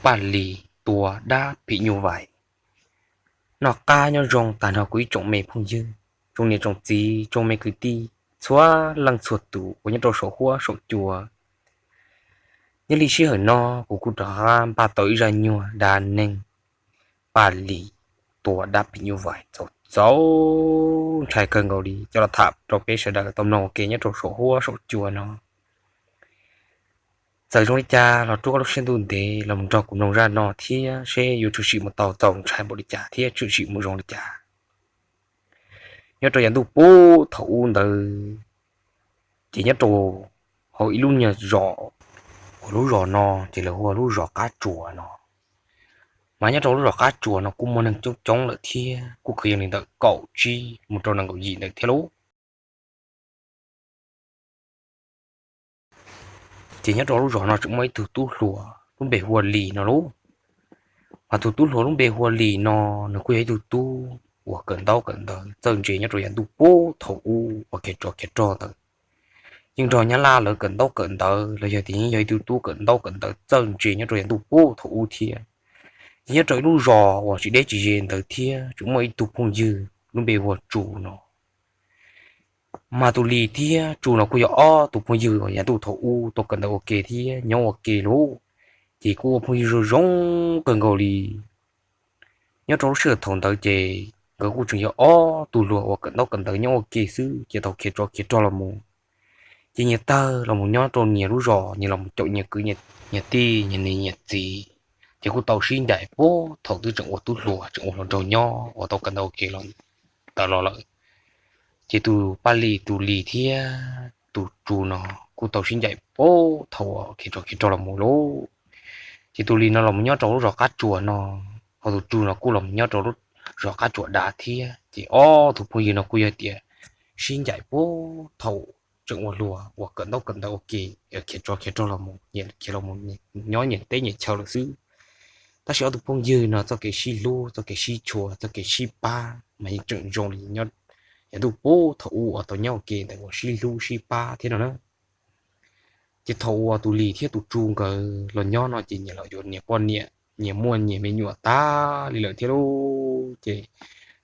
Paj Lis tua dab phim nyuj vais. Noj qab nyob zoo tag nrho kuv ib tsoom me phooj ywg, tsoom niam tsoom txiv, tsoom me kwv tij, txhua leej txhua tus uas nyob rau saum huab saum cua. Nyob li sij hawm no kuv kuj rov qab npaj tau ib zaj nyuag dab neeg Paj Lis tua dab phim nyuj vais txaus txaus ntshai kawg nkaus li coj los tham rau peb sawv daws tau mloog ua ke nyob rau saum huab saum cua no. Txawm zoo li cas los rub koj lub siab ntuj ntev los mus nrog kuv mloog zaj no thiab seb yuav tshwm sim mus tau txaus ntshai npaum li cas thiab tshwm sim mus zoo li cas. Nyob rau yav ntuj puag thaum ub ntawd, ces nyob rau hauv ib lub nyuag zos, uas lub zos no ces lawv hu ua lub zos Qab Tsuas no. Mas nyob rau lub zos Qab Tsuas no kuj muaj neeg coob coob lawm thiab kuj kwv yees li ntawm kaum tsib mus rau nees nkaum yim ntawd thiab lauj. Ces nyob rau lub zos no tseem muaj ib tug tub hluas lub npe hu ua Lis no lauj. Mas tus tub hluas lub npe hu ua Lis no, nws kuj yog ib tug tub uas kawm ntaub kawm ntawv txawj ntse nyob rau yav ntuj puag thaum ub uas khiav tsov khiav rog ntawd. Yeej nrog Nyab Laj lawv kawm ntaub kawm ntawv los yog tias yeej yog ib tug tub kawm ntaub kawm ntawv txawj ntse nyob rau yav ntuj puag thaum ub thiab. Ces nyob rau ib lub zos uas tsis deb tsis ze ntawd thiab tseem muaj ib tug phooj ywg lub npe hu ua Tsu no. Mas tus Lis thiab Tsu no kuj yog ob tus phooj ywg uas yav ntuj thaum ub tau kawm ntawv ua ke thiab nyob ua ke lauj. Ces kuj ua phooj ywg zoo zoo kawg nkaus li. Nyob rau lub sij hawm thaum ntawd ces nkawd kuj tseem yog ob tug hluas uas kawm ntaub kawm ntawv nyob ua ke xwb ces thaum khiav tsov khiav rog los mus, ces nyias tawg los mus nyob rau nyias lub zos, nyias los mus caum nyias kwv nyias tij nyias niam nyias txiv, ces kuj tau sib ncaim puag thaum twb tseem ua tub hluas tseem ua hluas nraug nyob uas tau kawm ntawv ua ke los ntawd los lawm. Ces tus Paj Lis, tus Lis thiab tus Tsu no kuj tau sib ncaim puag thaum uas khiav tsov khiav rog los mus lauj. Ces tus Lis no los mus nyob rau lub zos Qab Tsuas no, ho tus Tsu no kuj los mus nyob rau lub zos Qab Tsuas Dav thiab. Ces ob tus phooj ywg no kuj yog tias sib ncaim puag thaum tseem ua hluas uas kawm ntaub kawm ntawv ua ke, khiav tsov khiav rog los mus, khiav los mus nyob nyias teb nyias chaw lawm xwb. Tab sis ob tus phooj ywg no txoj kev sib hlub, txoj kev sib tshua, txoj kev sib pab mas yeej tseem zoo li nyob yav ntuj puag thaum ub uas tau nyob ua ke ntawd uas sib hlub sib pab thiab no na. Ces thaum uas tus Lis thiab tus Tsu nkawd los nyob no ces nyias los yuav nyias poj niam, nyias muaj nyias me nyuam tag li lawm thiab lauj. Ces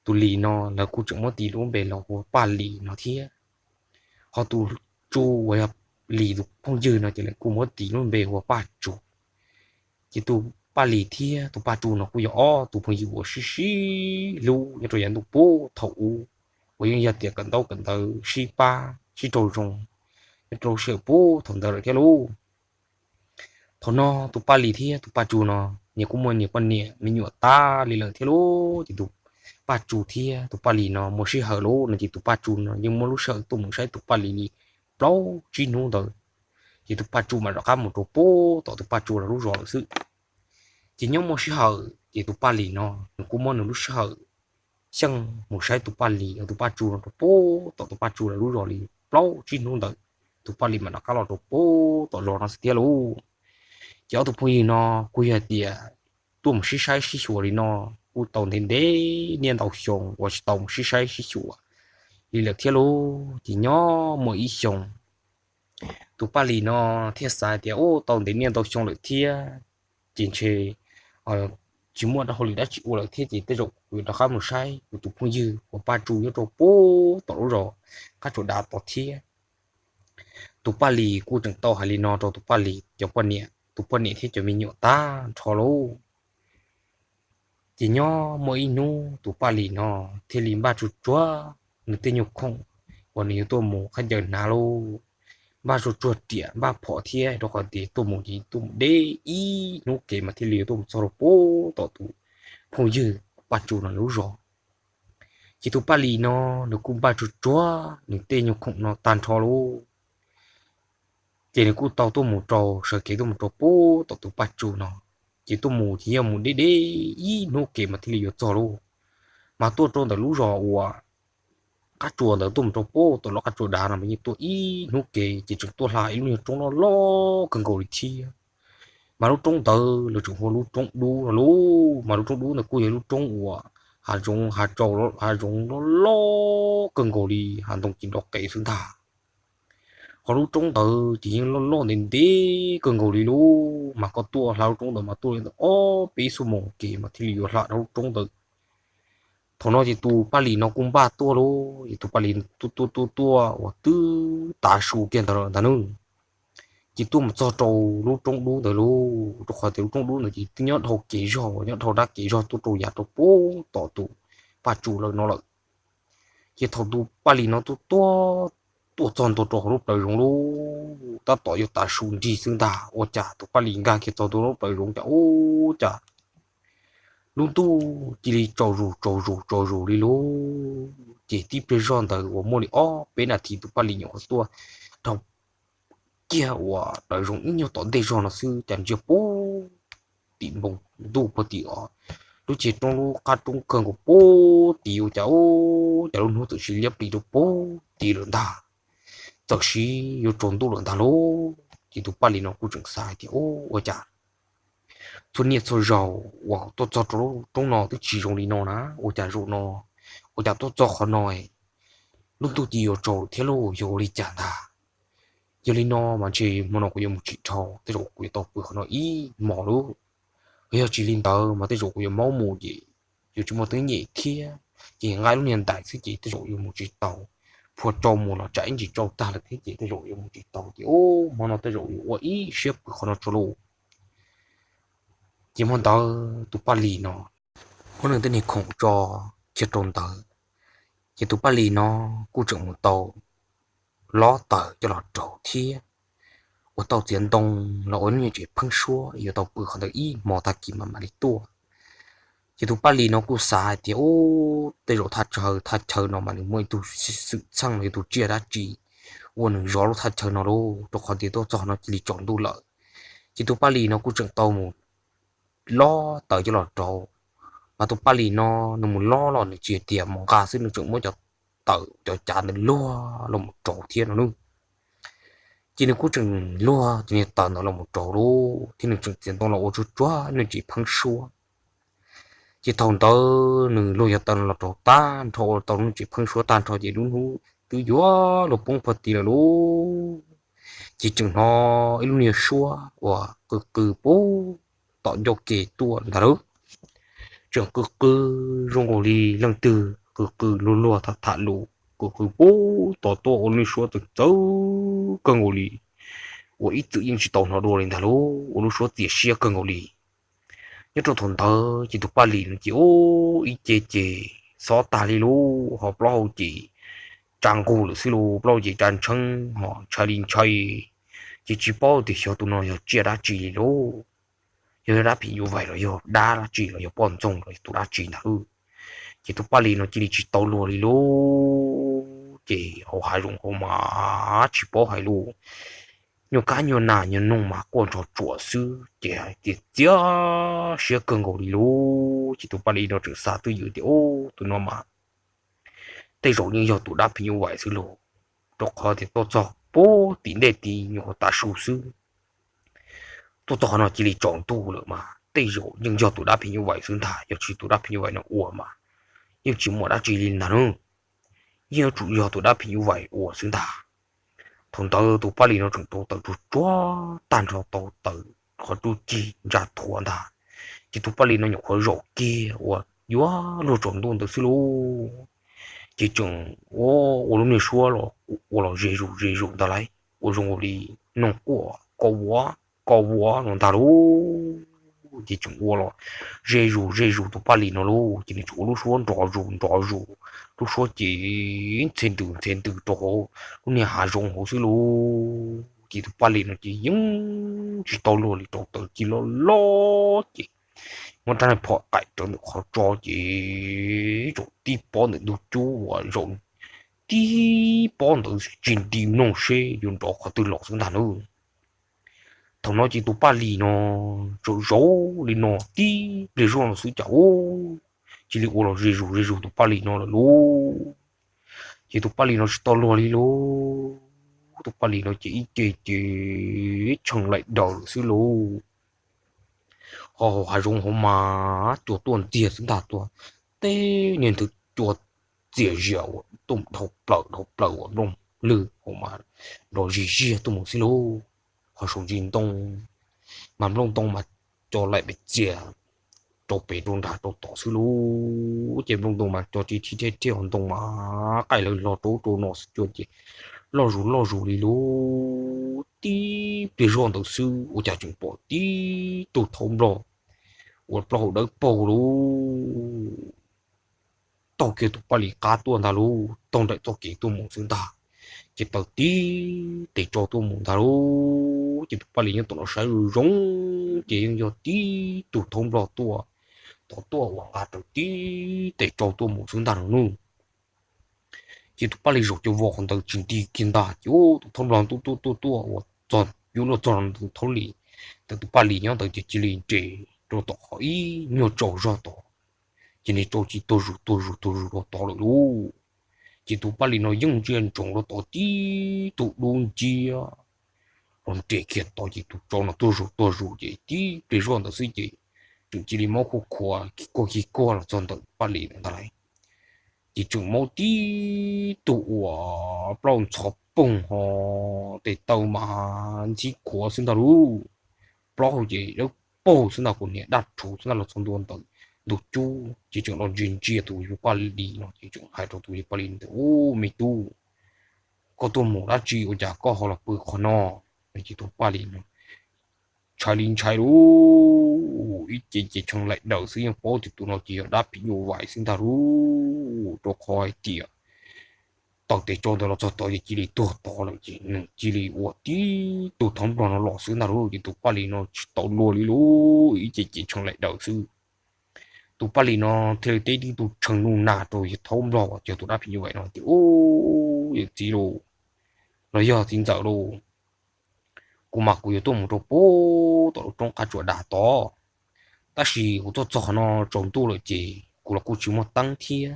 tus Lis no lawv kuj tseem muab tis lub npe los hu ua Paj Lis no thiab. Ho tus Tsu uas yog Lis tus phooj ywg no ces lawv kuj muab tis lub npe hu ua Paj Tsu. Ces tus Paj Lis thiab tus Paj Tsu no kuj yog ob tus phooj ywg uas sib sib hlub nyob rau yav ntuj puag thaum ub, uas yeej yog tias kawm ntaub kawm ntawv sib pab sib raug zoo nyob rau sij hawm puag thaum ntawd lawm thiab lauj. Thaum no tus Paj Lis thiab tus Paj Tsu no nyias kuj muaj nyias poj niam me nyuam tag li lawm thiab lauj. Ces tus Paj Tsu thiab tus Paj Lis no muaj sij hawm lauj no ces tus Paj Tsu no yeej muaj lub sij hawm tuaj mus saib tus Paj Lis li plaub tsib hnub ntawd, ces tus Paj Tsu mam rov qab mus rau puag tom tus Paj Tsu lawv lub zos lawm xwb. Ces nyob muaj sij hawm ces tus Paj Lis no nws kuj muab nws lub sij hawm xyeej mus saib tus Paj Lis, tus Paj Tsu no rau puag tom tus Paj Tsu lawv lub zos li plaub tsib hnub ntawd, tus Paj Lis mam rov qab los rau puag tom zos no xwb thiab lauj. Ces ob tug phooj ywg no kuj yog tias tuaj mus sib saib sib xyuas li no kuj tau ntev ntev niaj ntau xyoo uas tsis tau mus sib saib sib xyuas li lawm thiab lauj. Ces nyob muaj ib xyoo tus Paj Lis no thiaj xav tias, Ub, tau ntev niaj ntau xyoo lawm thiab, ces ntshe tsis muaj hauj lwm dab tsi ua lawm thiab ces tej zaum kuv rov qab mus saib kuv tus phooj ywg uas Paj Tsu nyob rau puag tom lub zos Qab Tsuas Dav tod thiab. Tus Paj Lis kuj tseem tau hais li no rau tus Paj Lis cov poj niam, tus poj niam thiab cov me nyuam tag nrho lauj. Ces nyob muaj ib hnub tus Paj Lis no thiaj li npaj tsuag tsuag nws tej nyuag khoom uas nws yuav tuaj mus khaub ncaws hnav lauj. Npaj tsuag tsuag riam npaj phom thiab rau qhov tias tuaj mus ces tuaj mus deb ib hnub kev mas thiaj li yuav tuaj mus txog rau puag tom tus phooj ywg Paj Tsu no lub zos. Ces tus Paj Lis no nws kuj npaj tsuag tsuag nws tej nyuag khoom no tag nrho lauj. Ces nws kuj tau tuaj mus rau sawv kev tuaj mus rau puag tom tus Paj Tsu no. Ces tuaj mus ces yog mus deb deb ib hnub kev mas thiaj li yuav txog lauj. Mas tuaj rau ntawm lub zos uas Qab Tsuas ntawd tuaj mus rau puag tom lub Qab Tsuas Dav no mas yeej tuaj ib hnub kev ces tseem tuaj hla ib lub nyuag roob loj loj kawg nkaus li thiab. Mas lub roob ntawd lawv tseem hu ua lub roob dub no lauj. Mas lub roob dub ntawd kuj yog lub roob uas hav zoov hav tsaus hav zoov loj loj kawg nkaus li, hav ntoo ces nrov qees xwb ntag. qhov lub roob ntawd ces yeej loj loj ntev ntev kawg nkaus li lauj. Mas koj tuaj hla lub roob ntawd mas tuaj li ntawm ob peb xuab moos kev mas thiaj li yuav hla dhau lub roob ntawd. Thaum no ces tus paj lis no kuj npaj tuaj lauj, es tus paj lis tuaj tuaj tuaj tuaj uas twb tav su kiag ntawd lawm ntag nawb. Ces tuaj mus txog rau lub roob dub ntawd lauj, rau qhov tias lub roob dub ntawd ces twb nyob dhau kev zog uas nyob dhau dab kev zog tuaj rau yav rau pem tom tus paj tsum lawm no lawm. Ces thaum tus paj lis no tuaj tuaj tuaj txog ntua rau hauv lub plawv zoov lauj, tab tom yuav tav su nrig xwb ntag, ua cas tus paj lis nkag kiag txog ntua lub plawv zoov cas ua cas lub ntuj cia li tsaus zus tsaus zus tsaus zus li lauj. Ces tib pliag zog ntawd uas muaj li ob peb nas this tus paj lis nyuam qhuav tuaj dhau kiag uas plawv zoov ib nyuag tom ntej zog no xwb cas ntsia puag tim npoo ntuj puag tim os lub ceg roob lub qab roob kawg nkaus puag tid ua cas ua cas lub hnub txawm sis liab plis rau puag tid lawm ntag. Txawm sis yuav tsaus ntuj lawm ntag lauj. Ces tus paj lis no kuj tseem xav hais tias, Ua cas txhua niaj txhua zaus uas tuaj txog rau lub roob no twb tsis zoo li no na, ua cas zaum no ua cas tuaj txog qhov no lub ntuj cia yuav tsaus thiab lauj, yog ua li cas ntag? Yog li no mas ntshe hmo no kuv yuav mus tsis dhau, tej zaum kuv yuav tau pw qhov no ib hmos lauj. Yog tsis li ntawd mas tej zaum kuv yuav maub mus ces yuav tsis muaj teeb nyem thiab, ces nqa lub niag ntais xwb ces tej zaum yuav mus tsis tau. Phua tsau mus los tsam ib ntsis tsau tag lawm thiab ces tej zaum yuav mus tsis tau ces hmo no tej zaum yuav ua ib siab pw qhov no tso lauj. Ces hmo ntawd tus paj lis no muab nws tej niag khoom tso kiag rau ntawd, ces tus paj lis no kuj tseem mus tau lob taws coj los rau thiab ua tau txiav ntoo los ua lub niag tsev pheeb suab yuav tau pw qhov ntawd ib hmo tag kis mas mam li tuaj. Ces tus paj lis no kuj xav hais tias, Ub, tej zaum thaj chaw thaj chaw no mas nws muaj ib tug xwm txheej los yog tus tsiaj dab tsi ua nws zov lub thaj chaw no lauj, rau qhov tias tuaj txog no cia li tsaus ntuj lawm. Ces tus paj lis no kuj tseem tau mus lob taws coj los rau. Mas tus paj lis no nws mus lob los nws tsis hais tias mus nqa xwb, nws tseem muab cov taws cov cav ntawd luag los mus rau thiab no nawb. Ces nws kuj tseem luag cov niag taws ntawd los mus rau lauj, thiab nws tseem txiav ntoo los ua tsuag tsuag nws tsev pheeb suab. Ces thaum ntawd nws luag cov taws no los rau tag nrho ua tau nws tsev pheeb suab tag nrho ces lub hnub twb yuav luag poob puag tid lawm lauj. Ces tseem hnov ib lub niag suab uas qw qw puag tom ncauj ke tuaj ntag lauj. Tseem qw qw zoo nkaus li leej twg qw qw luag luag tham tham lus, qw qw puag tom tuaj ua lub niag suab txawv txawv kawg nkaus li, uas ib txwm yeej tsis tau hnov dua li ntag lauj, ua lub suab txias siab kawg nkaus li. Nyob rau thaum ntawd ces tus paj lis no ces ub ib ce ces xob tag li lauj, ho plaub hau ces tsa nqug lawm xwb lauj, plaub hau ces tsa ntsheeb ho ntshai li ntshai, ces tsis paub tias xyov tus no yog tsiaj dab tsi li lauj, yog dab phim nyuj vais los yog dab dab tsi los yog poj ntxoog los yog tus dab tsi ntag. Ces tus paj lis no cia li tsis tau luag li lauj, ces hauv hav zoov hauv mas tsis paub hais lus, nyuag kab nyuag nas nyuag noog mas quaj nrog tsuam xwb ces hais tias txias siab kawg nkaus li lauj. Ces tus paj lis no tseem xav twj ywm tias, Ub, tus no mas tej zaum yeej yog tus dab phim nyuj vais xwb lauj, rau qhov tias tuaj txog puag tim ntej tid nyuam qhuav tav su xwb, tuaj txog qhov no cia li tsaus ntuj lawm mas tej zaum yeej yog tus dab phim nyuj vais xwb ntag, yog tsis tus dab phim nyuj vais no ua mas yeej tsis muaj dab tsi li ntag nawb, yeej yuav tsum yog tus dab phim nyuj vais ua xwb ntag. Thaum ntawd tus paj lis no tseem tau taws tsuag tsuag tag nrho, tau taws qhov tub cig ntsa thuav ntag, ces tus paj lis no nyuam qhuav zaum kiag uas yuav luag tsaus ntuj ntawd xwb lauj, ces tseem ua, ua lub niag suab los ua los ze zus ze zus ntag lauj, ua zoo ua li noog quaj kau vuav kau vuav no ntag lauj. Ces tseem ua los ze zus ze zus tus paj lis no lauj, ces nws tseem ua lub suab nrov zus nrov zus, lub suab ces ntxhe ntws ntxhe ntws rau hauv lub niag hav zoov hauv xwb lauj. Ces tus paj lis no ces yeej tsis tau luag li, rau taws ci loj loj ces muab rab niag phom qaim rawv ntawm qhov tso ces zaum tib pob ntawm ntug cub uas zaum tib pob ntawd tsis nti mloog seb yuav nrov qhov twg los xwb ntag nawb. Thaum no ces tus paj lis no zaum zaum li no tib pliag zog no xwb cas ub, cia li ua los ze zus ze zus tus paj lis no lawm lauj. Ces tus paj lis no tsis tau luag li lauj, tus paj lis no ces ib ce ces tshee laim daws lawm xwb lauj. Ho hauv hav zoov hauv mas cua tuaj ntxiag xwb ntag, tuaj teb niag nthwv cua txias zias uas tuaj dhau plaws dhau plaws uas nplooj lwj hauv mas nrov zig ziag tuaj mus xwb lauj. Ho saum ntsis ntoo mas nplooj ntoo mas co laim pes txias rau pem rau nrag rau tod xwb lauj. Ces nplooj ntoo mas co tib thib thiab thiab ho ntoo mas qaij lawv hlo rau rau no xwb cua ces loj zus loj zus li lauj. Tib pliag zoj ntawd xwb ua cas tseem pom tib tug thaub nplog uas plaub hau dawb paug lauj, taug kiag tus Paj Lis qab tuaj ntag lauj, taug nraim txoj kev tuaj mus xwb ntag. Ces taug tib tes tsau tuaj mus ntag lauj. Ces tus Paj Lis nyob tom no saib zoo zoo ces yeej yog tib tug thaub nplog tuaj, tod tuaj uas nqa rawv tib tes tsau tuaj mus xwb ntag no nawb. Ces tus Paj Lis zaum cov vos qhov ntawd tsis nti kiag ntag ces tus thaub nplog tuaj tuaj tuaj tuaj uas txog yuav luag txog tus thaub li, ntawm tus Paj Lis nyob ntawd ces cia li nres rau tom qhov ib nyuag tsaus zog tod, ces nws tsau tsis tuag zus tuag zus tuag zus rau tod lawm lauj. Ces tus Paj Lis no yeej ntsia ntsoov rau tod tib tug dub nciab los nres kiag tod ces tus tsau no tuag zus tuag zus ces tib pliag zoj ntawd xwb ces tseem cia li mob khuj khuav kig kuag kig kuag los txog ntawm tus Paj Lis ntawd ntag lauj. Ces tseem mob tib tug uas plaub ntxhov poog ho tes taw mas ntxhib khuav xwb ntag lauj. Plaub hau ces dawb paug xwb ntag, kuv niam daj rhuv xwb ntag los txog ntua ntawm ntug cub ces tseem los ntsia ntsia tus yawg Paj Lis no ces tseem hais rau tus yawg Paj Lis tias, Ub, me tub, koj tuaj mus dab tsi ua cas koj ho los pw qhov no? Ces tus Paj Lis no ntshai li ntshai lauj, ib ce ces tshee laim daws xwb, yeej paub tias tus no ces yog dab phim nyuj vais xwb ntag lauj, rau qhov hais tias taug tes tsau ntawd los txog tod ces cia li tuag tod lawm ces nws cia li ua tib tug thaub nplog no los xwb ntag lauj. Ces tus Paj Lis no tsis tau luag li lauj, ib ce ces tshee laim daws xwb. Tus Paj Lis no thiaj li teb tib tug tshee nuj nag rau yawg thaub nplog uas yog tus dab phim nyuj vais no tias, Ub, yawm txiv lauj, los yog txiv ntxawm lauj, kuv mas kuv yuav tuaj mus rau pem tom lub roob qab tsuas dav tod, tab sis kuv tuaj txog qhov no tsaus ntuj lawm ces kuv los kuj tsis muaj teeb thiab,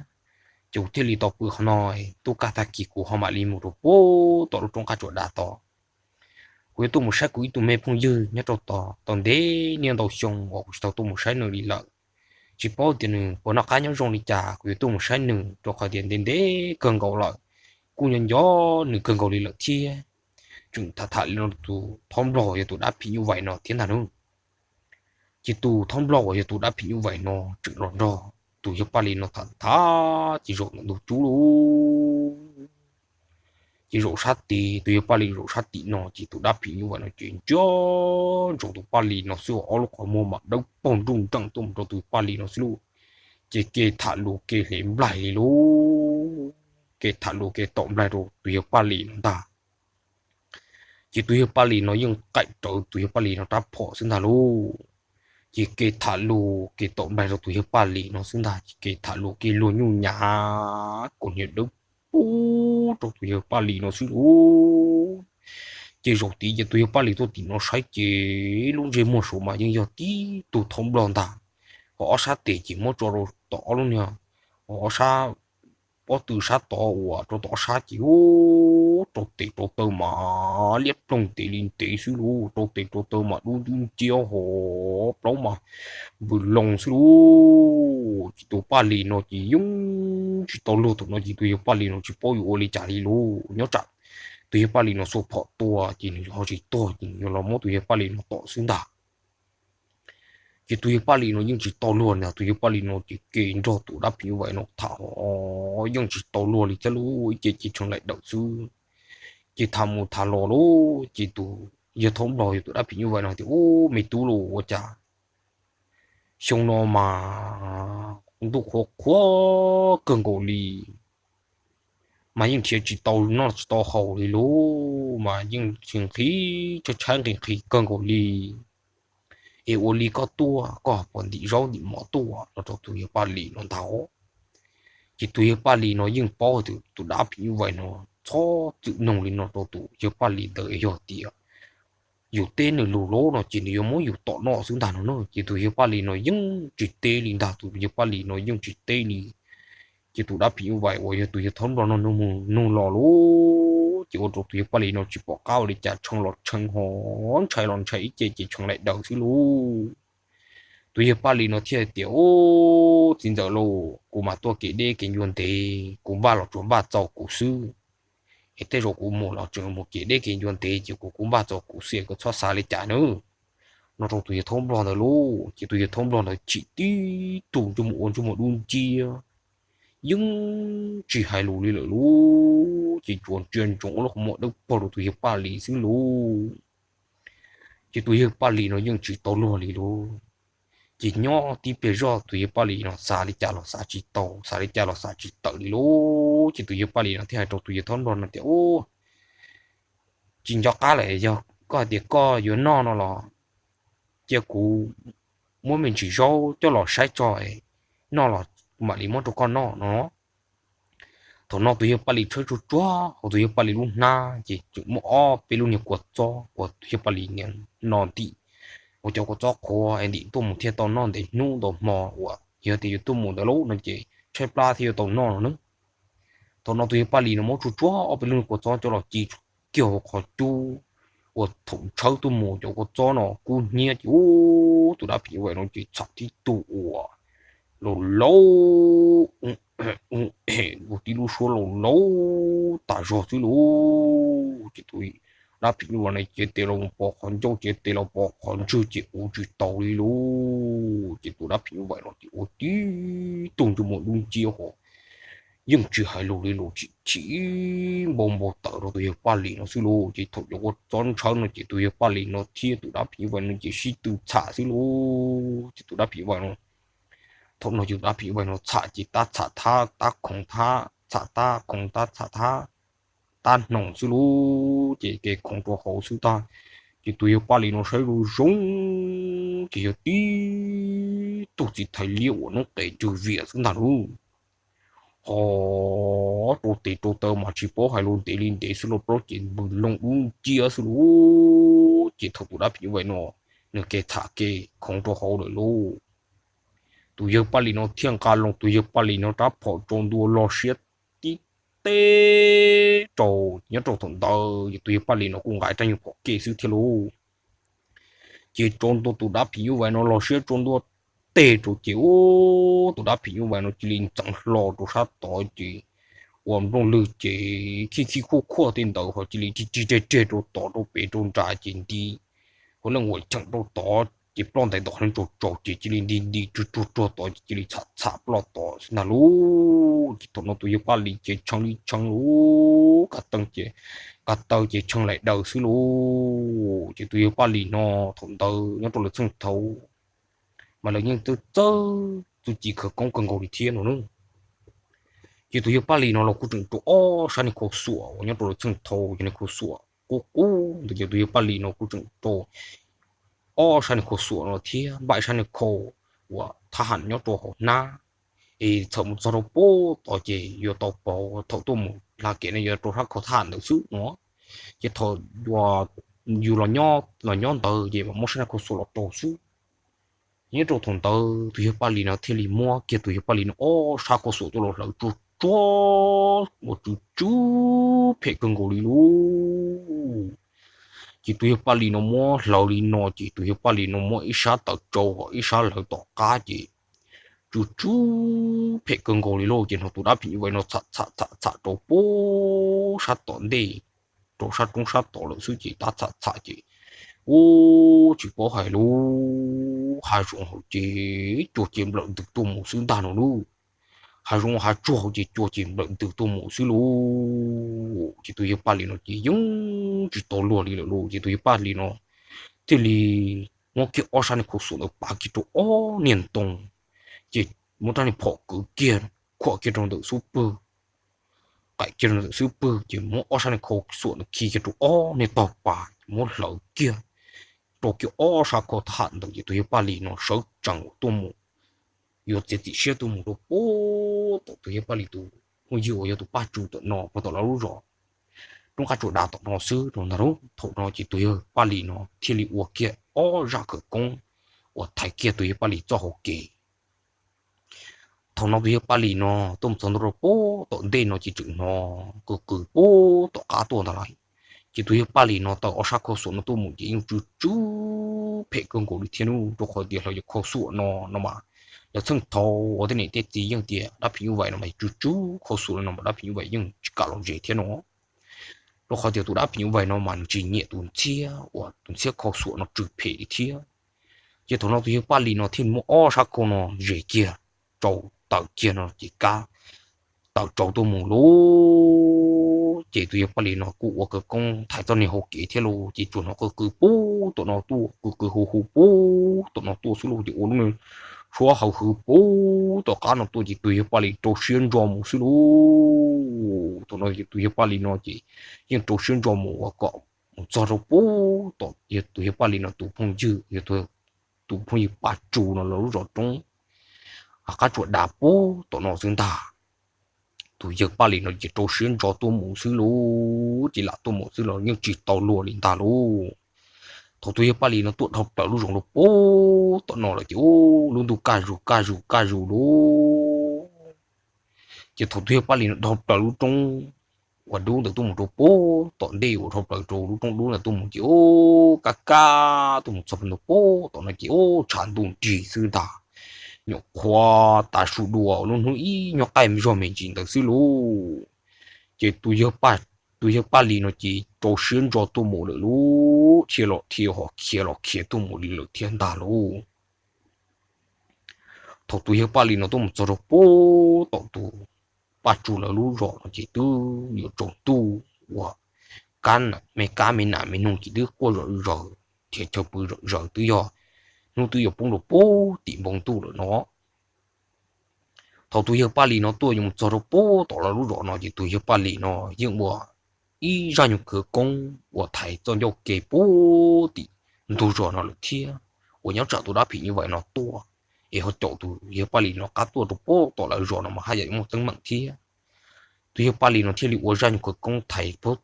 ces kuv thiaj li tau pw qhov no, tub kaj tag kis kuv ho mam li mus rau pem tom lub roob qab tsuas dav tod. Kuv yuav tuaj mus saib kuv ib tug me phooj ywg nyob rau tod tau ntev niaj ntau xyoo uas kuv tsis tau tuaj mus saib nws li lawm. Tsis paub tias nws puas noj qab nyob zoo li cas, kuv yuav tuaj mus saib nws rau qhov tias ntev ntev kawg nkaus lawm, kuj nco nco nws kawg nkaus li lawm thiab. Tseem tham tham li no tus thaub nplog uas yog tus dab phim nyuj vais no thiab ntag nawb. Ces tus thaub nplog uas yog tus dab phim nyuj vais no tseem los nrog tus yawg Paj Lis no tham tham ces zaum ntawm ntug cub lauj. Ces zaum sab tid, tus yawg Paj Lis zaum sab tim no ces tus dab phim nyuj vais no ces ntsia ntsoov tus Paj Lis no xwb, ob lub qhov muag mas dawb paug nruj nreej tuaj mus rau tus Paj Lis no xwb lauj. Ces kev tham lus kev hle nplaig li lauj, kev tham lus kev tom nplaig rau tus yawg Paj Lis no ntag. Ces tus yawg Paj Lis no yeej qaim rawv tus yawg Paj Lis no rab phom xwb ntag lauj. Ces kev tham lus kev tom nplaig rau tus yawg Paj Lis no xwb ntag, ces kev tham lus kev luag nyuj nyav kuv niag dawb paug rau tus yawg Paj Lis no xwb lauj. Ces zaum tid ces tus yawg Paj Lis tuaj tim no saib ces lub ntsej muag saud mas yeej yog tib tug thaub nplog ntag, ho ob sab tes ces muab tso rau tom ob lub niag, ho ob sab pob tw sab tod uas rau tom ob sab ces ub rau tes rau taw mas liab ploog ntev li ntev xwb lauj, rau tes rau taw mas dub nciab ho plaub mas vwm loo xwb lauj. Ces tus Paj Lis no ces yeej tsis tau luag, thaum no ces tus yawg Paj Lis no tsis paub yuav ua li cas li lauj. Nyob tsam tus yawg Paj Lis no xuas phom tua ces nws ho tsis tuag ces nws yuav los muab tus yawg Paj Lis no tom xwb ntag. Ces tus yawg Paj Lis no yeej tsis tau luag na, tus yawg Paj Lis no ces ke nrog tus dab phim nyuj vais no tham ho yeej tsis tau luag li thiab lauj, ib ce ces tshee laim dawm xwb. Ces tham mus tham los lauj, ces tus yawg thaub nplog yog tus dab phim nyuj vais no tias, Ub, me tub lauj, ua cas xyoo no mas ntuj qhuav qhuav kawg nkaus li, mas yeej nrhiav tsis tau noj tsis tau haus li lauj, mas yeej nqhis tshaib tshaib nqhis nqhis kawg nkaus li. Es ua li koj tuaj koj puas ntim zaub ntim mov tuaj? Los rau tus yawg Paj Lis no ntag. Ces tus yawg Paj Lis no yeej paub tias tus dab phim nyuj vais no txhob txwm noog li no rau tus yawg Paj Lis ntawd, yog tias yus teb nws lus lauj no ces nws yuav muab yus tom noj xwb ntag no na. Ces tus yawg Paj Lis no yeej tsis teb li ntag, tus yawg Paj Lis no yeej tsis teb li. Ces tus dab phim nyuj vais uas yog tus yawg thaub nplog no nug mus nug los lauj, ces ua rau tus yawg Paj Lis no tsis pom qab ua li cas, tshee los tshee ho ntshai los ntshai, ib ce ces tshee laim daws xwb lauj. Tus yawg Paj Lis no thiaj tias, Ub, txiv ntxawm lauj, kuv mas tuaj kev deb kev ncua ntev, kuv npaj los tsuas npaj txaus kuv xwb. tej zaum kuv mus los tseem mus kev deb kev ncua ntev ces kuv kuj npaj txog kuv xwb, koj txhob xav li cas nawb. No rau tus yawg thaub nplog ntawd lauj, ces tus yawg thaub nplog ntawd chim tib tug ntsej muag ua ntsej muag dub nciab, yeej tsis hais lus li lawm lauj, ces tsuas ntsia ntsoov ua lub qhov muag dawb paug rau tus yawg Paj Lis xwb lauj. Ces tus yawg Paj Lis no yeej tsis tau luag li lauj. Ces nyob tib pliag zoj tus yawg Paj Lis no xav li cas los xav tsis tau, xav li cas los xav tsis tawm li lauj. Ces tus yawg Paj Lis no thiaj hais rau tus yawg thaub nplog no tias, Tsis nco qab lawm, yog koj hais tias koj yuav noj no los cia kuv muab me ntsis zaub coj los saib tso noj los mam li muab rau koj noj no. Thaum no tus yawg Paj Lis tshawb tsuag tsuag hauv tus yawg Paj Lis lub hnab ces tseem muaj ob peb lub niag kua txob uas tus yawg Paj Lis niam no ntim, ua cov kua txob qhuav es ntim tuaj mus thiaj tau noj ntev hnub ntau hmo uas yog tias yuav tuaj mus ntawd lauj no ces tshaib plab thiaj yuav tau noj no nawb. Thaum no tus yawg Paj Lis no muab tsuag tsuag ob peb lub niag kua txob coj los ci kiag hauv qhov cub uas thaum tshawb tuaj mus cov kua txob no kub hnyiab ces ub tus dab phim nyuj vais no ces txham tib tug uas laus laus, ua tib lub suab laus laus tas zog xwb lauj. Ces tus dab phim nyuj vais no cev tes los pos qhov ncauj, cev tes los pos qhov ntswg ces ua tsis tau li lauj. Ces tus dab phim nyuj vais no ces ua tib tug ntsej muag dub nciab ho yeej tsis hais lus li lauj, chim chim npau npau taws rau tus yawg Paj Lis no xwb lauj. Ces thaum cov kua txob ntshawb no ces tus yawg Paj Lis no thiab tus dab phim nyuj vais no ces sib tw txham xwb lauj. Ces tus dab phim nyuj vais no, thaum no ces tus dab phim nyuj vais no txham ces tab txham thab tab khoov thab, txham tab khoov tab txham thab, tab hnoos xwb lauj. Ces kev khoov rau hauv xwb tag. Ces tus yawg Paj Lis no saib zoo zoo ces yog tib tug txiv thais liab uas noob qes ntswg viam xwb ntag lauj. Ho rau tes rau taw mas tsis paub hais lus ntev li ntev xwb los plaub ces npws loo dub nciab xwb lauj. Ces thaum tus dab phim nyuj vais no nws kev txham kev khoov rau hauv lawm lauj, tus yawg Paj Lis no thiaj nqa loo tus yawg Paj Lis no rab phom tsaus ntua los siab tib teg rau. Nyob rau thaum ntawd ces tus yawg Paj Lis no kuj nqa rab nyuag phom kej xwb thiab lauj. Ces tsaus ntua tus dab phim nyuj vais no los siab tsaus ntua teg rau ces ub tus dab phim nyuj vais no cia li ntxeev hlo rau sab tod ces ua nplooj lwg ces khij khij khuaj khuaj tej ntawd ho cia li rig rig reg reg rau tod rau pem rau nrad ces nti hauv leej huam cheem rau tod ces ploj ntais ntawm qhov rooj tsaus tsaus ces cia li nti nti tsuag tsuag tsuag tod ces cia li txham txham ploj tod xwb ntag lauj. Ces thaum no tus yawg Paj Lis ces tshee li tshee lauj, kav taw ces, kav taw ces tshee laim daws xwb lauj. Ces tus yawg Paj Lis no thaum ntawd nyob rau lawv txheej thaud mas lawv yeej txawj txawj txuj ci khawv koob kawg nkaus li thiab no nawb. Ces tus yawg Paj Lis no los kuj tseem rau ob sab niag khau xuam uas nyob rau lawv txheej thaud yog niag khau xuam qub qub ntawd ces tus yawg Paj Lis no kuj tseem rau ob sab niag khau xuam no thiab npaj ib sab niag khau uas thab ham nyob rau hauv hnab. Es txhawm mus txog rau pem tod ces yuav tau pauv thaum tuaj mus hla kev no yuav rau sab khau thab ham ntawd xwb no. Ces thaum yus los nyob ntawd ces mam muab sab niag khau xuam los rau xwb. Nyob rau thaum ntawd tus yawg Paj Lis no thiaj li muab kiag tus yawg Paj Lis no ob sab khau xuam coj los hlawv tsuag tsuag uas tsw tsw phem kawg nkaus li lauj. Ces tus yawg Paj Lis no muab hlawv li no ces tus yawg Paj Lis no muab ib sab taws tsau ho ib sab hlawv tom qab ces tsw tsw phem kawg nkaus li lauj. Ces hnov tus dab phim nyuj vais no txham txham txham txham rau pem sab tom ntej, rau sab roob sab tod lawm xwb ces tab txham txham ces ub tsis paub hais lauj, hav zoov hauv ces cua ces nplawm ntws tuaj mus xwb ntag no lauj. Hav zoov hav tsuag hauv ces cua ces nplawm ntws tuaj mus xwb lauj. Ces tus yawg Paj Lis no ces yeej tsis tau luag li lawm lauj. Ces tus yawg Paj Lis no thiaj li muab kiag ob sab niag khau xuam ntawd pav kiag rau ob niag ntoo, ces muab rab niag phom kwv kiag, khuam kiag rau ntawm xub pwg, qaim kiag rau ntawm xub pwg ces muab ob sab niag khau xuam ntawd khi kiag rau ob niag tog pas, muab hlawv kiag, rau kiag ob sab khau thab ham ntawd ces tus yawg Paj Lis no sawv tsees tuaj mus, yuav txiav txim siab tuaj mus rau pem tom tus yawg Paj Lis tus phooj ywg uas yog tus Paj Tsum tom no puag tom lawv lub zos roob qab tsuas dav tom no xwb rau ntag lauj. Thaum no ces tus yawg Paj Lis no thiaj li ua kiag ob zaj khawv koob uas thaiv kiag tus yawg Paj Lis txoj hau kev. Thaum no tus yawg Paj Lis no tuaj mus txog ntua rau pem tom ntej no ces tseem hnov qw qw pem tom qab tuaj ntag lauj. Ces tus yawg Paj Lis no taw ob sab khau xuam no tuaj mus ces yeej tsw tsw phem kawg nkaus li thiab lauj, rau qhov tias hlawv cov khau xuam no no mas lawv txheej thaud uas tej niam tej txiv yeej tias dab phim nyuj vais no mas tsw tsw khau xuam no mas dab phim nyuj vais yeej tsis kam los ze thiab no. rau qhov tias tus dab phim nyuj vais no mas nws tsis nyiam tus ntxhiab uas tus ntxhiab khau xuam no tsw phem li thiab. Ces thaum no tus yawg Paj Lis no thiaj muab ob sab khau no zes kiag, rau tawm kiag no ces kab tawm tsau tuaj mus lauj. Ces tus yawg Paj Lis no kuj ua khawv koob thaiv txoj niag hau kev thiab lauj, ces tsuas hnov qw qw pub tom no tuaj, qw qw hu hu pub tom no tuaj xwb lauj, ces ua lub niag suab hawv hwv pub tom qab no tuaj, ces tus yawg Paj Lis rau siab ntso mus xwb lauj. Thaum no ces tus yawg Paj Lis no ces yeej rau siab ntso mus ua kom mus txog rau pub tom tus yawg Paj Lis no tus phooj ywg, tus phooj ywg Paj Tsu no lawv lub zos roob, qab tsuas dav pub tom no xwb ntag. Tus yawg Paj Lis no ces rau siab ntso tuaj mus xwb lauj, ces lam tuaj mus xwb los yeej tsis tau luag li ntag lauj. Thaum tus yawg Paj Lis no tuaj dhau plaws lub zoov rau pub tom no lawm ces ub, lub ntuj kaj zus kaj zus kaj zus lauj. Ces thaum tus yawg Paj Lis no dhau plaws lub roob uas dub ntawd tuaj mus rau pub tom ntej uas dhau plaws rau lub roob dub ntawd tuaj mus ces ub, kab kab tuaj mus txog ntawm pub tom no ces ub, tshav ntuj nrig xwb ntag. Nyuam qhuav tav su dua lub hnub ib nyuag qaij zog me ntsis ntawd xwb lauj. Ces tus yawg Paj Lis no ces rau siab ntso tuaj mus lawm lauj, dhia los dhia ho khiav los khiav tuaj mus li lawm thiab ntag lauj. Thaum tus yawg Paj Lis no tuaj mus txog rau pub tom tus Paj Tsu lawv lub zos no ces twb yuav tsaus ntuj uas kab, me kab me nas me noog ces twb quaj zom zaws, nrhiav chaw pw zom zaws, twb yog hnub twb yuav poob rau pub tim npoo ntuj lawm no. Thaum tus yawg Paj Lis no tuaj yuav mus txog rau pub tom lawv lub zos no ces tus yawg Paj Lis no yeej ua ib zaj nyuag khawv koob uas thaiv txoj ncauj ke pub tim ntug zos no lawm thiab, uas nyob tsam tus dab phim nyuj vais no tuaj es ho caum tus yawg Paj Lis no qab tuaj rau pub tom lawv zos no mas haj yam yuav muaj teeb meem thiab. Tus yawg Paj Lis no thiaj li ua zaj nyuag khawv koob thaiv pub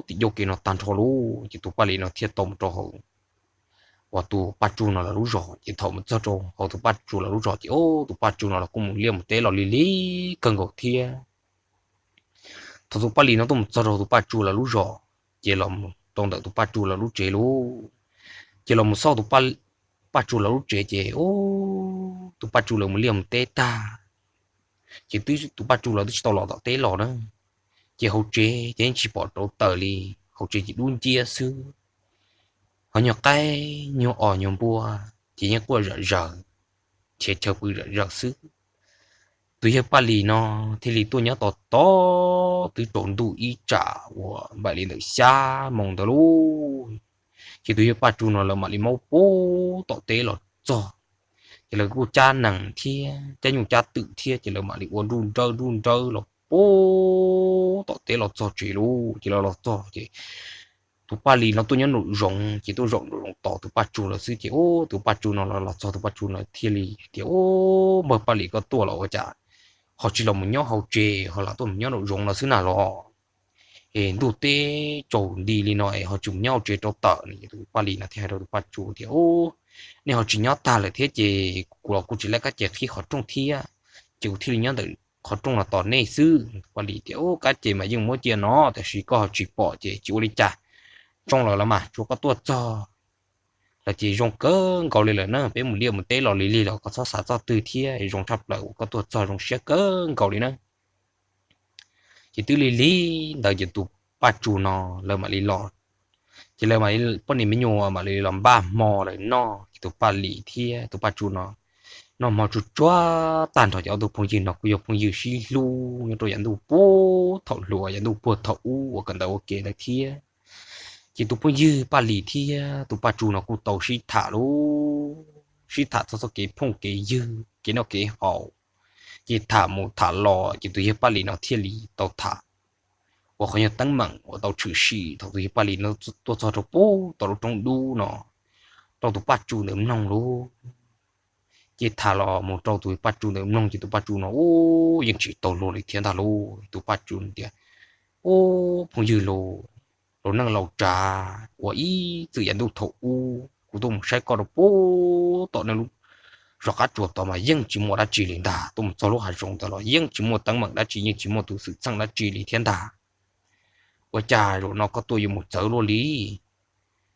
tim ncauj ke no tag nrho lauj, ces tus Paj Lis no thiaj tau mus rau hauv uas tus Paj Tsu no lawv lub zos. Ces thaum mus txog rau hauv tus Paj Tsu lawv lub zos ces ub, tus Paj Tsu no los kuj mus liaj mus teb los lig lig kawg nkaus thiab. Thaum tus Paj Lis no tuaj mus txog rau tus Paj Tsu lawv lub zos, ces los mus rau ntawm tus Paj Tsu lawv lub tsev lauj, ces los mus xauj tus Paj Tsu lawv lub tsev ces ub, tus Paj Tsu lawv mus liaj mus teb tag, ces twb tus Paj Tsu lawv twb tsis tau los tom teb los na. Ces hauv tsev ces yeej tsis pom rauv taws li, hauv tsev ces dub nciab xwb. Ho nyuag qaib nyuag os nyuag npua ces yeej quaj zom zaws, nrhiav chaw pw zom zaws xwb. Tus yawg Paj Lis no thiaj li tuaj nyob tos tos twb tsaus ntuj ib tsam uas npaum li ntawm xya moos ntawd lauj, ces tus yawg Paj Tsu no lawv mam li maub pub tom teb los txog. Ces lawv kuj cab nees thiab cab nyuj cab twm thiab ces lawv mam li ua nruj nrawb nruj nrawb los pub tom teb los txog tsev lauj. Ces lawv los txog ces tus Paj Lis no tuaj nyob nraum zoov ces tuaj zaum nraum zoov tos tus Paj Tsu lawv xwb ces ub, tus Paj Tsu no los los txog tus Paj Tsu no thiaj li tias, Ub, npawg Paj Lis, koj tuaj los ua cas ho tsis los mus nyob hauv tsev ho lam tuaj mus nyob nraum zoov no xwb na los? Es ntuj teb tsaus nti li no es ho tsis mus nyob hauv tsev rauv taws no. Ces tus Paj Lis no thiaj hais rau tus Paj Tsu tias, Ub, nej ho tsis nyob tag lawm thiab ces kuv los kuj tsis laib kab ces qhib qhov rooj thiab, ces kuv thiaj li nyob ntawm qhov rooj no tos nej xwb. Tus Paj Lis tias, Ub, kab ces mas yeej muab cia no, tab sis koj ho tsis pom ces tsis ua li cas. Zoo lawm los mas, tsuas koj tuaj txog lawm ces zoo kawg nkaus li lawm na. Peb mus liaj mus teb los lig lig los koj txhob xav txoj twg thiab, zoo tshaj plaws uas koj tuaj txog, zoo siab kawg nkaus li na. Ces twb lig lig ntawd ces tus Paj Tsu no lawv mam li los, ces lawv mam li, poj niam me nyuam mam li los npaj hmo lawm noj. Ces tus Paj Lis thiab tus Paj Tsu no noj hmo tsuj tsuag tag nrho, ces ob tug phooj ywg no kuj yog phooj ywg sib hlub nyob rau yav ntuj puag thaum hluas, yav ntuj puag thaum ub uas kawm ntawv ua ke ntawd thiab. Ces tus phooj ywg Paj Lis thiab tus Paj Tsu no kuj tau sib tham lauj, sib tham txog txoj kev phooj kev ywg, kev noj kev haus, ces tham mus tham los ces tus yawg Paj Lis no thiaj li tau tham uas qhov yog teeb meem uas tau tshwm sim thaum tus yawg Paj Lis no tuaj txog rau pub tau lub roob dub no rau tus Paj Tsu ntawd mloog lauj. Ces tham los mus rau tus Paj Tsu ntawd mloog ces tus Paj Tsu no ub, yeej tsis tau luag li thiab ntag lauj. Tus Paj Tsu tias, Ub, phooj ywg lauj, laus neej laus tsav uas ib txwm yav ntuj thaum ub kuv tuaj mus saib koj rau pub tom nej lub zos qab tsuas tod mas yeej tsis muaj dab tsi li ntag, tuaj mus txog lub hav zoov ntawd los yeej tsis muaj teeb meem dab tsi, yeej tsis muaj tus xwm txheej dab tsi li thiab ntag. Ua cas zaum no koj tuaj yuav mus txawv luaj li?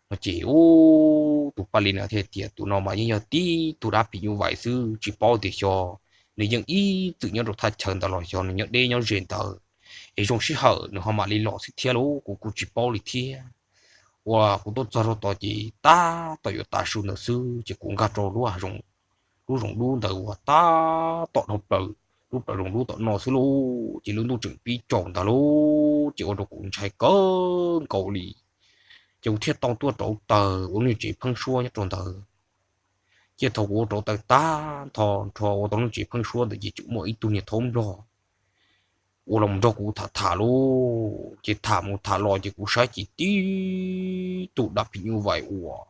No ces ub, tus Paj Lis no thiaj tias, Tus no mas yeej yog tib tug dab phim nyuj vais xwb, tsis paub tias xyov nws yeej ib txwm nyob rau thaj chaw ntawd los xyov nws nyob deb nyob ze ntawd. es zoo sij hawm nws ho mam li los xwb thiab lauj, kuv kuj tsis paub li thiab. Uas kuv tuaj txog rau tod ces tab tom yuav tav su ntawd xwb ces kuv nkag rau lub, lub zoov dub ntawd uas tab tom dhau plaws, lub plawv zoov dub tom no xwb lauj, ces lub ntuj tseem pib tsaus ntag lauj, ces ua rau kuv ntshai kawg nkaus li. Ces kuv thiaj tau tuaj rauv taws ua lub niag tsev pheeb suab nyob rau ntawd. Ces thaum kuv ua rauv taws tag nrho, nrho ua tau lub tsev pheeb suab ntawd ces tseem muaj ib tug niag thaub nplog uas los nrog kuv tham tham lauj, ces tham mus tham los ces kuv saib ces tib tug dab phim nyuj vais uas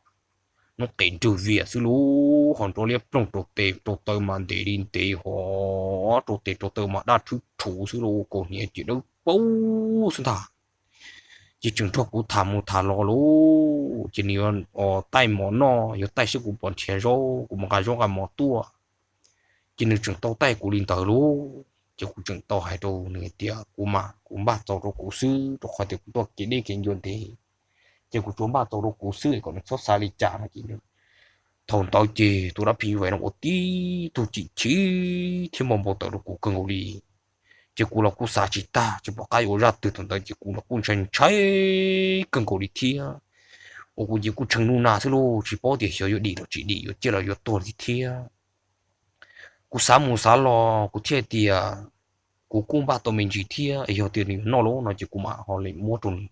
noob qes nrwg vias xwb lauj, ho nrov liab ploog rau tes rau taw mas ntev li ntev ho, rau tes rau taw mas daj rhuv rhuv xwb lauj, kaus hniav ces dawb paug xwb ntag. Ces tseem nrog kuv tham mus tham los lauj, ces nws yuav taij mov noj, yuav taij saib kuv puas nrhiav zaub, kuv mus nqa zaub nqa mov tuaj. Ces nws tseem tau taij kuv li ntawd lauj, ces kuv tseem tau hais rau nws tias kuv mas kuv npaj txaus rau kuv xwb, rau qhov tias kuv tuaj kev deb kev ncua ntev, ces kuv tsuas npaj txaus rau kuv xwb kom nws txhob xav li cas no ces thaum ntawd ces tus dab phim nyuj vais no ua tib tug chim chim thiab npau npau taws rau kuv kawg nkaus li. Ces kuv los kuj xav tsis tag, tsis pom qab yuav ua zaj twg, thaum ntawd ces kuv los kuj ntshai ntshai kawg nkaus li thiab. Uas kuv ces kuj tshee nuj nag xwb lauj, tsis paub tias xyov yuav dim los tsis dim, yuav ciaj los yuav tuag li thiab. Kuv xav mus xav los kuv thiaj tias kuv kuj npaj tau me ntsis thiab, yog tias nws yuav noj lauj no ces kuv mam ho li muab rau nws,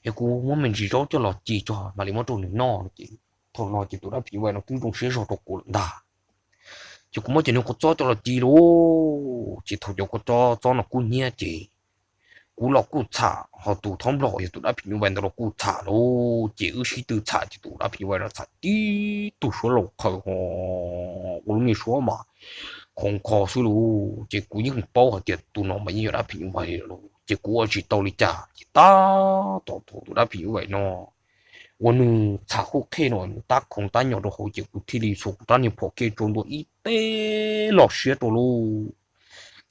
es kuv muab me ntsis zaub coj los ci tso mam li muab rau nws noj no ces thaum no ces tus dab phim nyuj vais no twb zoo siab zog rau kuv lawm ntag. Ces kuv muab cov niag kua txob coj los ci lauj, ces thaum cov kua txob txob no kub hnyiab ces kuv los kuj txham, ho tus thaub nplog yog tus dab phim nyuj vais ntawd los kuj txham lauj, ces wb sib tw txham ces tus dab phim nyuj vais no txham tib tug suab laus qhaws ho ua lub niag suab mas khoov kho xwb lauj, ces kuv yeej paub hais tias tus no mas yeej yog dab phim nyuj vais li lauj, ces kuv ua tsis tau li cas ces tab tom thaum tus dab phim nyuj vais no uas nws txham khuj qhej no nws tab khoov tab nyo rau hauv ces kuv thiaj li xuas kuv rab niag phom ke tsaus ntua ib teg los siab rau lauj.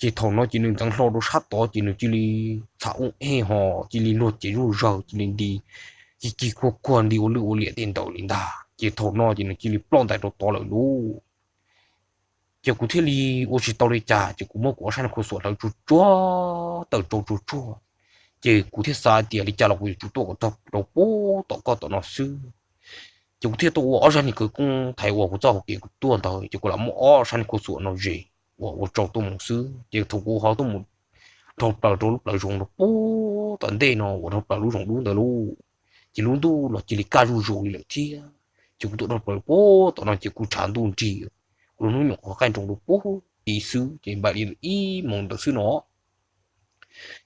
Ces thaum no ces nws ntxeev hlo rau sab tod ces nws cia li txham ub ej ho cia li luag cev zuj zaws cia li nti, ci ci kuag kuag nti ua lwj ua liam tej ntawd li ntag. Ces thaum no ces nws cia li ploj ntais rau tod lawm lauj. Ces kuv thiaj li ua tsis tau li cas ces kuv muab kuv ob sab niag khuas xuam hlawv tsuag tsuag tawm rau tsuag tsuag, ces kuv thiaj xav tias li cas los kuv yuav tsum tuaj kom txog rau puag tom koj tom no xwb. Ces kuv thiaj tuaj ua ob sab niag khawv koob thaiv uas kuv txoj hauv kev kuv tuaj ntawd ces kuv lam muab ob sab niag khuas xuam no zes uas ua tsaus tuaj mus xwb. Ces thaum kuv ho tuaj mus dhau plaws rau lub plawv zoov rau puag tom ntej no uas dhau plaws lub zoov dub ntawd lauj, ces lub ntuj los cia li kaj zuj zus li lawm thiab. Ces kuv tuaj dhau plaws puag tom no ces kuv tshav ntuj nrig, kuv lub hnub nyoom qhuav qaij nroos rau puag tid xwb ces npaum li ib moos ntawd xwb no.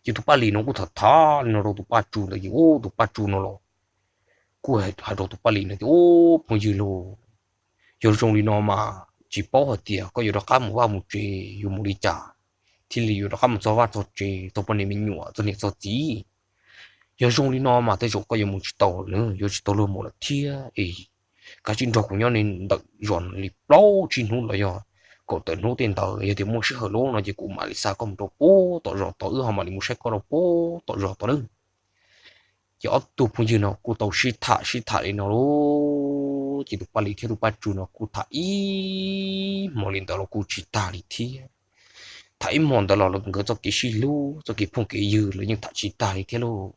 Ces tus Paj Lis no kuj tham tham li no rau tus Paj Tsu ntawd ces ub tus Paj Tsu no los kuj hais rau tus Paj Lis no tias ub phooj ywg lauj, yog zoo li no mas tsis paub hais tias koj yuav rov qab mus vaj mus tsev yuav mus li cas thiaj li yuav rov qab mus txog vaj txog tsev txog poj niam me nyuam txog niam txog txiv. Yog zoo li no mas tej zaum koj yuav mus tsis tau lawm, yuav tsis tau luag mus lawm thiab es kav tsij nrog kuv nyob ntawm zos li plaub tsib hnub los yog kaum tawm hnub tej ntawd, yog tias muaj sij hawm lauj no ces kuv mam li xa koj mus rau puag tom zos tod, wb ho mam li mus saib koj rau puag tom zos tod nawb. Ces ob tug phooj ywg no kuj tau sib tham sib tham li no lauj, ces tus Paj Lis thiab tus Paj Tsu no kuj tham ib hmos li ntawd los kuj tsis tag li thiab. Tham ib hmos ntawd los nkawd txoj kev sib hlub txoj kev phooj kev ywg los yeej tham tsis tag li thiab lauj.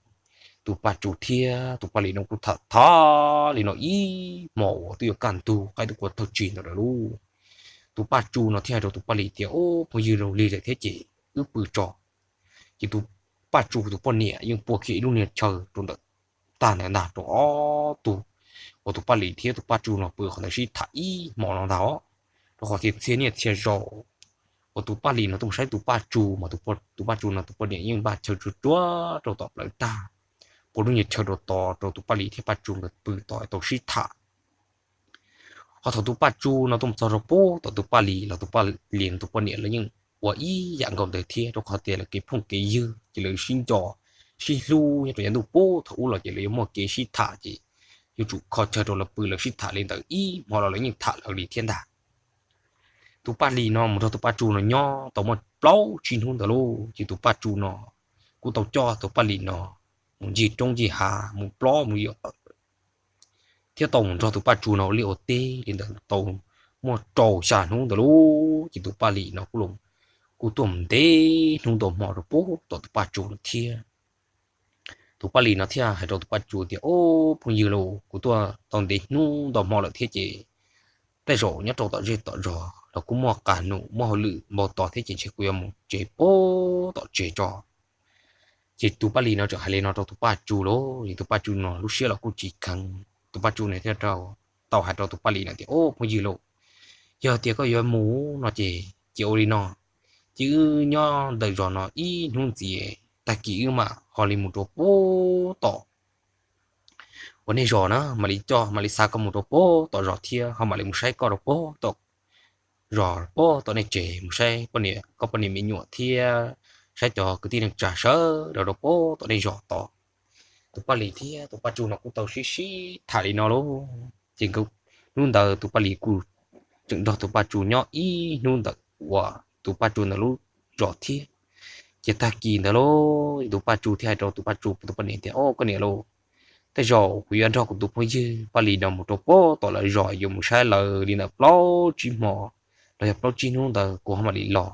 Tus Paj Tsu thiab tus Paj Lis no kuj tham tham li no ib hmos uas twb yuav kaj ntug qaib twb qua thawj tsig ntawd lawm lauj. Tus Paj Tsu no thiaj hais rau tus Paj Lis tias ub phooj ywg, zoo li lawm thiab ces wb pw tso. Ces tus Paj Tsu tus poj niam yeej pua kiag ib lub niag chaw rau ntawm tag ntawd ntag rau ob tug uas tus Paj Lis thiab tus Paj Tsu no pw qhov ntawd sib tham ib hmos no ntag os. Rau qhov tias txhia niaj txhia zaus uas tus Paj Lis no tuaj mus saib tus Paj Tsu mas tus Paj Tsu no tus poj niam yeej npaj chaw tsuag tsuag rau tom plawv tag, pua lub niag chaw rau tod rau tus Paj Lis thiab Paj Tsu nkawd pw tod tau sib tham. Ho thaum tus Paj Tsu no tuaj mus txog rau puag tom tus Paj Lis los tus Paj Lis no tus poj niam lawv yeej ua ib yam nkaus ntawd thiab, rau qhov tias lawv kev phooj kev ywg ces lawv sib nco sib hlub nyob rau yav ntuj puag thaum ub los ces lawv yuav muaj kev sib tham ces yuav tsum kho chaw rau lawv pw lawv sib tham li ntawd ib hmo los lawv yeej tham lawv li thiab ntag. Tus Paj Lis no mus nrog tus Paj Tsu no nyob tau muaj plaub tsib hnub ntawd lauj, ces tus Paj Tsu no kuj tau coj tus Paj Lis no mus ncig roob ncig hav mus plob mus yos thiab tau mus nrog tus Paj Tsu no ua liaj ua teb li ntawd tau muaj rau xya hnub ntawd lauj, ces tus Paj Lis no kuj kuj tuaj mus ntev hnub nto hmo rau pem tom tus Paj Tsum lawm thiab. Tus Paj Lis no thiaj hais rau tus Paj Tsum tias, Ob phooj ywg lauj, kuv tuaj tau ntev hnub nto hmo lawm thiab ces tej zaum nyob rau tom zej tom zos los kuj muaj qab num muaj hauj lwm npau taws thiab ces ntshe kuv yuav mus tsev pem tom tsev tso. Ces tus Paj Lis no txawm hais li no rau tus Paj Tsum lauj, es tus Paj Tsum no lub siab los kuj tsis kheev. Tus Paj Tsum no thiaj tau hais rau tus Paj Lis no tias, Ob phooj ywg lauj, yog tias koj yuav mus no ces cia ua li no, ces wb nyob ntawm zos no ib hnub ntxiv, tag kis wb mam ho li mus rau pem tom uas nej zos na, mam li coj mam li xa koj mus rau pem tom zos thiab ho mam li mus saib koj rau pem tom zos, pem tom nej tsev, mus saib koj poj niam me nyuam thiab saib cov kwv tij neej tsa sawv daws rau pem tom nej zos tod. Tus Paj Lis thiab tus Paj Tsum no kuj tau sib sib tham li no lauj, ces nkawd, hnub ntawd tus Paj Lis kuj tseem nrog tus Paj Tsum nyob ib hnub ntawm uas tus Paj Tsum ntawd lub zos thiab. Ces tag kis ntawd lauj, tus Paj Tsum thiaj hais rau tus Paj Tsum tus poj niam tias, Ob koj niam lauj, tej zaum kuv yuav nrog kuv tus phooj ywg Paj Lis no mus rau pem tom lawv zos, yuav mus saib lawv li ntawm plaub tsib hmo los yog plaub tsib hnub ntawd kuv ho mam li los.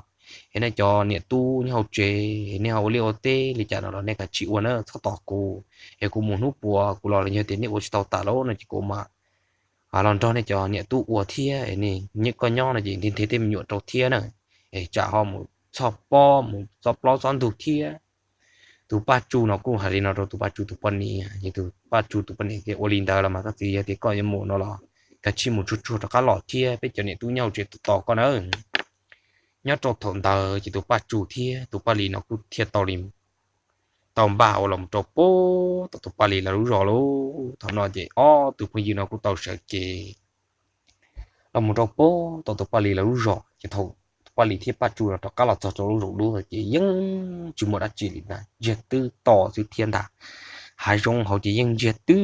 Es nej cov niam tub nyob hauv tsev, nej ho ua liaj ua teb li cas no los nej kav tsij ua na, txhob tos kuv. Es kuv mus hnub puas kuv los los yog tias nej ua tsis tau tas lawm no ces kuv mam los nrog nej cov niam tub ua thiab. Es nej, koj nyob no ces nrhiav nrhiav tej me nyuam rau thiab na, es tsam ho mus txog pob mus txog plaub txog ntug thiab. Tus Paj Tsum no kuj hais li no rau tus Paj Tsum tus poj niam, ces tus Paj Tsum tus poj niam tias, Ua li ntawd los mas koj txiv, yog tias koj yuav mus no los kav tsij mus tsuag tsuag rov qab los thiab, peb cov niam tub nyob hauv tsev tos tos koj nawb. Nyob rau thaum ntawd ces tus Paj Tsum thiab tus Paj Lis no kuj thiaj tau li tau npaj ua los rau pem tom tus Paj Lis lawv lub zos lauj. Thaum no ces ob tug phooj ywg no kuj tau sawv kev los mus rau pem tom tus Paj Lis lawv lub zos. Ces thaum tus Paj Lis thiab Paj Tsum no rov qab los txog rau lub zos dub ces yeej tsis muaj dab tsi li ntag, ntsiag twb to xwb thiab ntag. Hav zoov hauv ces yeej ntsiag twb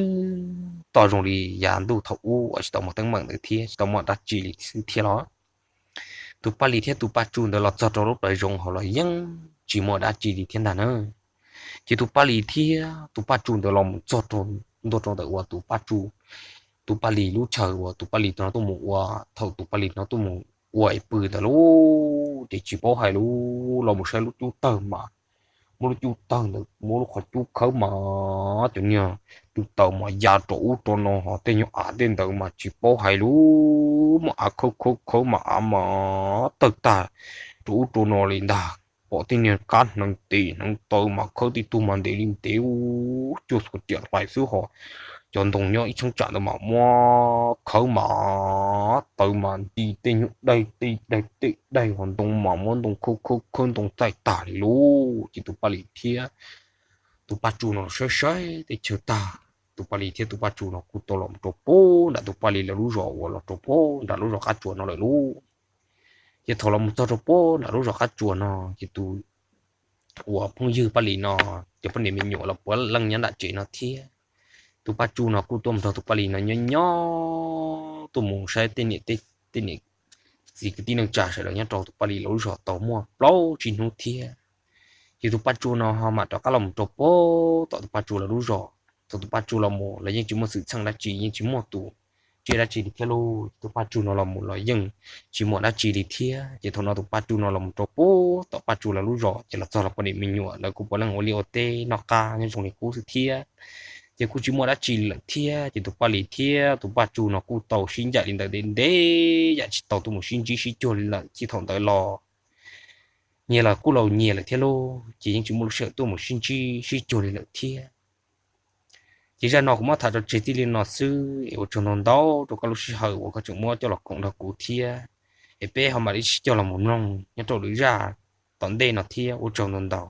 to zoo li yav ntuj thaum ub uas tsis tau muaj teeb meem ntawd thiab tsis tau muaj dab tsi li xwb thiab los. Tus Paj Lis thiab tus Paj Tsum ntawd los txog rau lub plawv zoov hauv los yeej tsis muaj dab tsi li thiab ntag na. Ces tus Paj Lis thiab tus Paj Tsum ntawd los mus txog rau, ntua rau ntawm uas tus Paj Tsum, tus Paj Lis lub chaw uas tus Paj Lis no tuaj mus ua, thaum tus Paj Lis no tuaj mus ua es pw ntawd lauj, ces tsis paub hais lauj, los mus saib lub cub tawg mas, muab lub cub tawg ntawd muab lub qhov cub khawb mas cov niag tw taws mas ya rau ub rau no, ho tej nyuag av tej ntawd mas tsis paub hais lauj, muab av khawb khawb khawb mas av mas tawg tag rau ub rau no li ntag. Pom tej niag kab hneev tes hneev taw mas khawb tib tug mas ntev li ntev, cuaj xuas riam hlais xwb ho. Cov ntoo nyob ib cheeb tsam ntawd mas muab khawb mas taw mas nti tej nyuag daig tej daig tej daig, ho ntoo mas muab ntoo khawb khawb khawb ntoo txaij tag li lauj. Ces tus Paj Lis thiab tus Paj Tsum no saib saib teb chaws tag, tus Paj Lis thiab tus Paj Tsum no kuj tau los rau pem nram tus Paj Lis lawv lub zos uas los rau pem nram lub zos Qab Tsuas no lawm lauj. Ces thaum los mus txog rau pem nram lub zos Qab Tsuas no ces tus uas phooj ywg Paj Lis no cov poj niam me nyuam los puav leej nyob nram tsev no thiab. Tus Paj Tsum no kuj tuaj nrog tus Paj Lis no nyob nyob tuaj mus saib tej niam tej, tej niam txiv kwv tij neej tsa sawv daws nyob rau tus Paj Lis lawv lub zos tau muaj plaub tsib hnub thiab. Ces tus Paj Tsum no ho mam rov qab los mus rau pem tom tus Paj Tsum lawv lub zos. Thaum tus Paj Tsum los mus los yeej tsis muaj xwm txheej dab tsi, yeej tsis muaj tus tsiaj dab tsi li thiab lauj. Tus Paj Tsum no los mus los yeej tsis muaj dab tsi li thiab. Ces thaum no tus Paj Tsum no los mus rau pem tom Paj Tsum lawv lub zos ces los txog los poj niam me nyuam lawv kuj puav leej ua liaj ua teb noj qab nyob zoo li qub xwb thiab. Ces kuj tsis muaj dab tsi li lawm thiab. Ces tus Paj Lis thiab tus Paj Tsum no kuj tau sib ncaim li ntawd ntev ntev yam tsis tau tuaj mus sib ntsib sib cuag li lawm. Ces thaum ntawd los nyias los kuj laus nyias lawm thiab lauj, ces yeej tsis muaj lub sij hawm tuaj mus sib ntsib sib cuag li lawm thiab. Ces zaj no kuv muab tham rau tseg txij li no xwb es ua tsaug ntau ntau rau koj lub sij hawm uas koj tseem muab coj los koom nrog kuv thiab. Es peb ho mam li sib coj los mus mloog nyob rau lwm zaj tom ntej no thiab, ua tsaug ntau ntau.